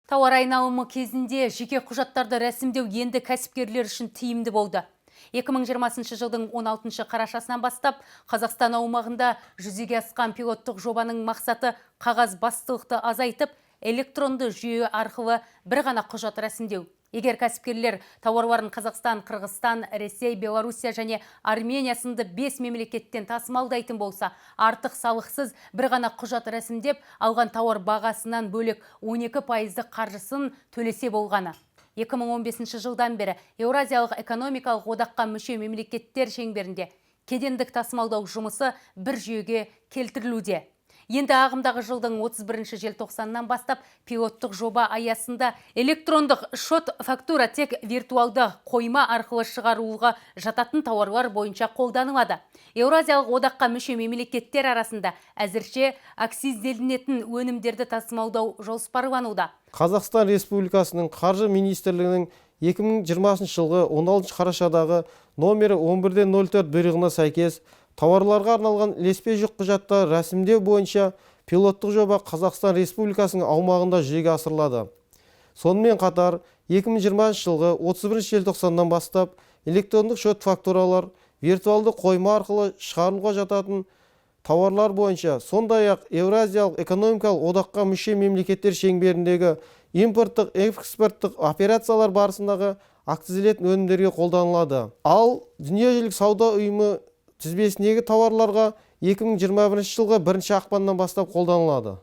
Тауар айналымы кезінде жеке құжаттарды рәсімдеу енді кәсіпкерлер үшін тиімді болды. 2020 жылдың 16 қарашасынан бастап Қазақстан аумағында жүзеге асқан пилоттық жобаның мақсаты қағаз бастылықты азайтып, электронды жүйе арқылы бір ғана құжат рәсімдеу. Егер кәсіпкерлер тауарларын Қазақстан, Қырғызстан, Ресей, Белоруссия және Армения сынды 5 мемлекеттен тасымалдайтын болса, артық салықсыз бір ғана құжат рәсімдеп, алған тауар бағасынан бөлек 12 пайыздық қаржысын төлесе болғаны. 2015 жылдан бері Еуразиялық экономикалық одаққа мүше мемлекеттер шеңберінде кедендік тасымалдау жұмысы бір жүйеге келтірілуде. Енді ағымдағы жылдың 31 желтоқсаннан бастап пилоттық жоба аясында электрондық шот фактура тек виртуалды қойма арқылы шығаруға жататын тауарлар бойынша қолданылады. Еуразиялық одаққа мүше мемлекеттер арасында әзірше акцизделінетін өнімдерді тасымалдау жоспарлануда. Қазақстан Республикасының Қаржы министрлігінің 2020 жылғы 16 қарашадағы номері 11-04 бұйрығына сәйкес, тауарларға арналған ілеспе жүкқұжатты рәсімдеу бойынша пилоттық жоба Қазақстан Республикасының аумағында жүзеге асырылады. Сонымен қатар 2020 жылғы 31 желтоқсаннан бастап электрондық шот фактуралар виртуалды қойма арқылы шығарылуға жататын тауарлар бойынша, сондай-ақ Еуразиялық экономикалық одаққа мүше мемлекеттер шеңберіндегі импорттық экспорттық операциялар барысындағы акцизделетін өнімдерге қолданылады. Ал Дүниежүзілік сауда ұйымы тізбесіндегі тауарларға 2021 жылғы 1 ақпаннан бастап қолданылады.